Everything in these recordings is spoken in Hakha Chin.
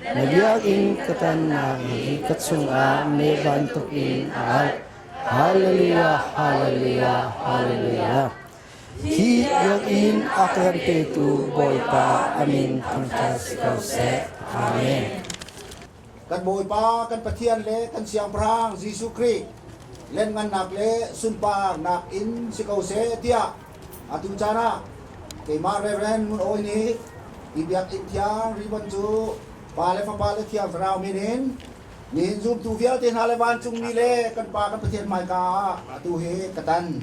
Na biakinn ka tannak hi ka chungah mei bantukin a alh. Hallelujah, Hallelujah, Hallelujah. Hi biakinn a kan petu Bawipa a min thangṭhat si ko seh. Amen. Kan Bawipa, kan Pathian le kan Siangpahrang Jesuh Khrih lianngannak le sunparnak in si ko seh tiah atu caan ah keimah Reverend Ngun Awi nih hi biakinn thiang ribbon cu Pa le Fapa le Thiang Thlarau min in nihin zumtu vialte hna le vancungmi le kan Pa kan Pathian hmaika ah atu hi ka tan.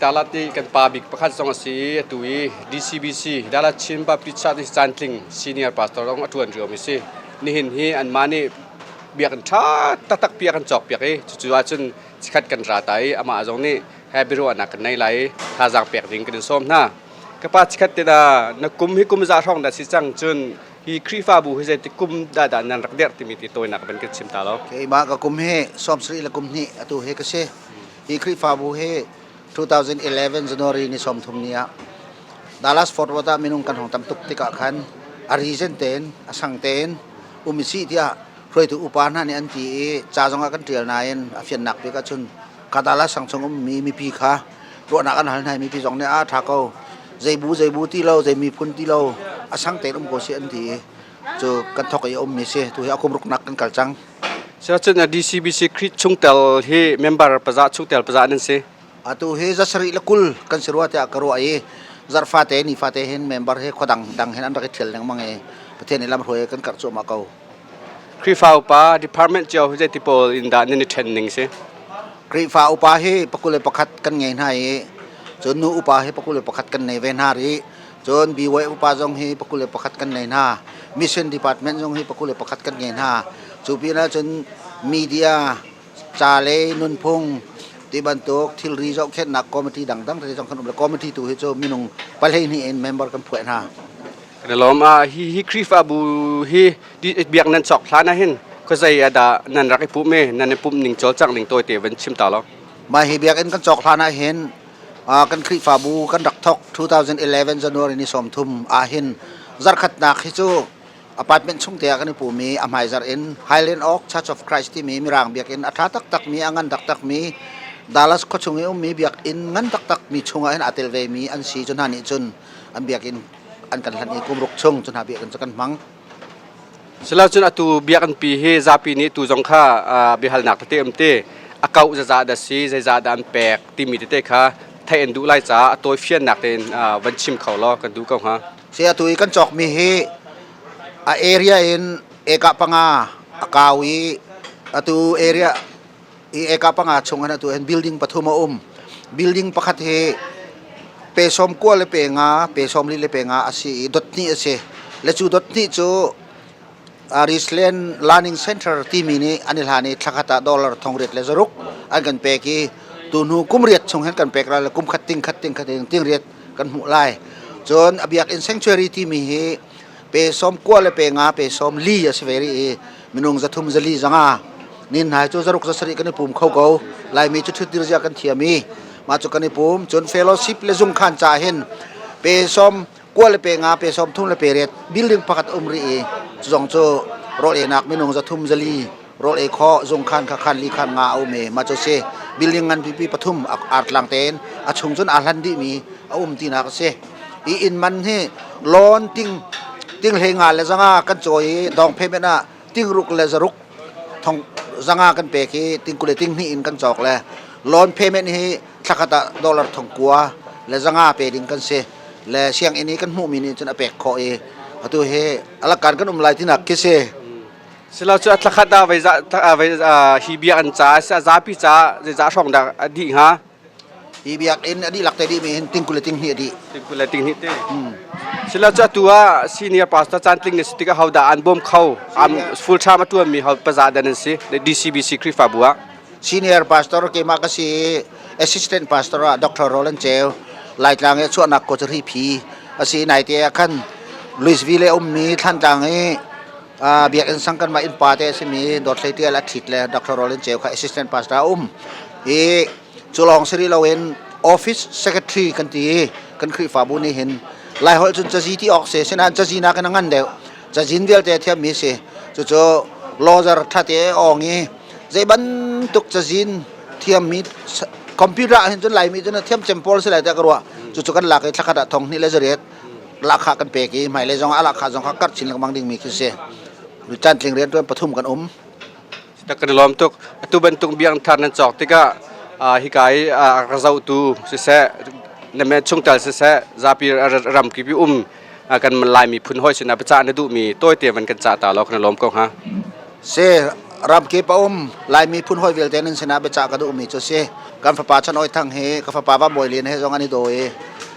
Dalat i kan pa bik pakhat zong a si i atu i DCBC Dalat Chin Baptist Church i caantling senior pastor zong a ṭuan riomi si. Nihin hi anmah nih biakinn ṭha taktak pi a kan cawkpiak i cucu ahcun chikkhat kan ra ta i amah zong nih he biaruahnak kan nei lai i thazaang pek ding kan in sawm hna. Ka pa chikkhat te dah na kum hi kum za hrawng dah si cang cun hi Khrihfabu hi zeitik kum dah dah nan rak derh timi ti tawinak van kan chim ta lo. Keimah ka kum hi 70 le kum hnih atu hi ka si. Hi Khrihfabu hi 2011 January ni 30 ni ah Dallas Fort Worth ah minung kan hong tam tuk tikah khan a reason tein a sang tein um si tiah hruaitu upa hna nih an ti i ca zong ah kan ṭial nain a fiannak bik ahcun Kadala sang chung ummi mipi kha ruahnak an hal hna i mipi zong nih a ṭha ko zeibu zeibu ti lo zei miphun ti lo a sang tein um ko si an ti i cu kan thok i a ummi si tu hi a kum ruknak kan kal cang. Siracun DCBC Khrih chungtel hi member paza chungtel paza nan si. Atu hi zasarih le 20 kan si rua tiah ka ruah i zarhfate nifate hin member hi khuadang dang hin an rak i ṭhial lengmang i Pathian i lamhruai kan karh cuahmah ko. Khrihfa upa department cio hi zeiti pawl in dah nan i ṭhen ning si? Khrihfa upa hi 21 kan ngei hna i cun nu upa hi 21 kan nei ve hna rih. Cun BY upa zong hi 21 kan nei hna. Mission department zong hi 21 kan ngei hna. Cu pinah cun media, ca le nunphung ti bantuk thilri zohkhenhnak committee dangdang te zong kan um le committee tu hi cu minung 12 in member kan phuah hna. Kan i lawm. Hi hi Khrihfabu hi biak nan cawk hlan ah hin khuazei ah dah nan rak i pumh i nan i pumh ning cawlcangh ning tawite van chim ta law. Mah hi biakinn kan cawk hlan ah hin kan Khrihfabu kan rak thawk 2011 January ni 30 ah hin zarkhatnak hi cu apartment chung te ah kan i pum i a hmaizarh in Highland Oak Church of Christ timi mirang biakinn a ṭha taktak mi a ngan taktak mi Dallas khuachung i ummi biakinn ngan taktak mi chungah hin aa tel ve mi an si cu hna nih cun an biakinn an kan hlanh i kum ruk chung cu hna biakinn cu kan hmang. Silo cun atu biakinn pi hi zapi nih tu zong kha biahalnak tete um te a kauh zazah dah si zeizah dah an pek timi tete kha theih an duh lai caah a tawi fiannak tein van chim kho law kan duh ko hnga. Si atu i kan cawkmi hi a area in eka panga a kau i atu area i eka panga chung hin atu hin building pathum a um. Building pakhat hi pe sawm kua le pe nga, pe sawm li le pe nga a si i dot hnih a si. Le cu dot hnih cu Richland Learning Center timi nih an i hlan i thlakhat ah dollar thong riat le zaruk an kan pek i tuhnu kum riat chung hin kan pek lai le kum khat ting khat ting khat ting ting riat kan hmuh lai. Cun a biakinn sanctuary timi hi pe sawm kua le pe nga pe sawm li a si ve rih i minung zathum zali zanga nin hna cu zaruk zasarih kan i pum kho ko laimi cu thutdir zia kan thiam i mah cu kan i pum cun fellowship le zungkhan ca hin pe sawm kua le pe nga pe sawm thum le pe riat building pakhat um rih i cu zong cu rawl einak minung zathum zali rawl ei kho zungkhan kha khan li khan nga a um i mah cu si building ngan pipi pathum artlang tein a chung cun aa hlan dih mi a um tinak a si i inn man hi loan ting ting hlei nga le zanga kan cawi i dong payment ah ting ruk le zaruk thong zanga kan pek i ting kule ting hnih in kan cawk le loan payment hi thlakhat ah dollar thong kua le zanga pe ding kan si le sianginn i kan hmuhmi nih cun a pek khawh i atu hi alakan kan um lai tinak khi si. Silo cu a thlakhat ah vei za vei hi biakinn ca a zapi ca zeizah hrawng dah a dih hnga? Hi biakinn a dihlak te dih mi hin ting 20 le ting hnih a dih. Ting 20 le ting hnih te. Silo cu atu ah senior pastor cantling na si tikah ho dah an bawm kho? Am full time a tuan mi ho paza dan an si? DCBC Khrihfabu ah. Senior pastor keimah ka si assistant pastor ah Dr. Roland Ceu Laitlang i chuahnak ko cu Riphi a si naite ah khan Louisville ummi Thlantlang i biakinn sang kanmah innpa te a simi Dawt Hlei Tial a ṭhit le Dr. Roland Ceu kha assistant pastor a um i cu lawng si rih loin office secretary kan ti i kan Khrihfabu nih hin Laiholh cun cazi ti awk si sinain cazi nakin a ngan deuh cazin vialte a thiammi si cucu lawzer ṭhate awng i zei bantuk cazin thiammi computer ah hin cun Laimi cun a thiam cem pawl si lai tiah ka ruah cucu kan lak i thlakhat ah thong hnih le zariat lahkhah kan pek i hmailei zong ah a lahkhah zong kha karh chin lengmang dingmi khi si. Cantling riantuan pathum kan um. Tak kan i lawm tuk. Atu bantuk biang thar nan cawk tikah hika i a rak zohtu siseh, na men chungtel siseh, zapi ramkip i um kan Lai miphun hawi sinah biacah na duhmi tawite van kan cah ta law kan i lawm ko hnga. Si ramkip a um Lai miphun hawi vialte nan sinah biacah ka duhmi cu si. Kan fapa Chan Oi Thang hi ka fapa Va Bawi Lian he zong an i daw i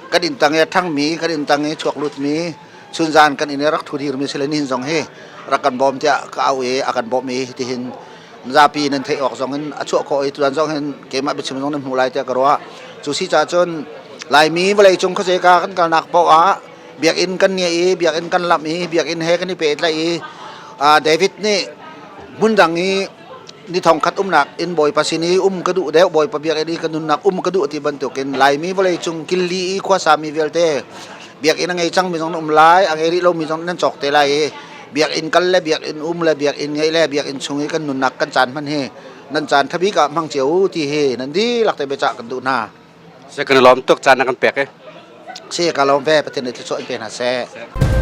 kan inn tang i a ṭhangmi kan inn tang i chuak lutmi chunzan kan inn i rak ṭhu dirmi si le nihin zong hi rak kan bawm tiah ka auh i a kan bawmh i hitihin zapi nan theih awk zong in a chuah khawh i tutan zong hin keimah biachim zong nan hmuh lai tiah ka ruah. Cu si caah cun Laimi vawleicung khuazei-ka kan kalnak paoh ah biakinn kan ngeih i biakinn kan lamh i biakinn he kan i pehtlaih i David nih hmundang i ni thongkhat umnak in Bawipa sin i um ka duh deuh Bawipa biakinn i ka nunnak um ka duh ti bantukin Laimi vawleicung killi i khuasami vialte biakinn a ngei cangmi zong nan um lai a ngei rih lomi zong nan cawk te lai i biakinn kal le biakinn um le biakinn ngeih le biakinn chung i kan nunnak kan caan hman hi nan caan thabik ah hmang cio u ti hi nan dihlak te biacah kan duh hna. Se kan lawm tuk caan na kan pek i. Si ka lawm ve Pathian nih thluachuah in pe hna seh.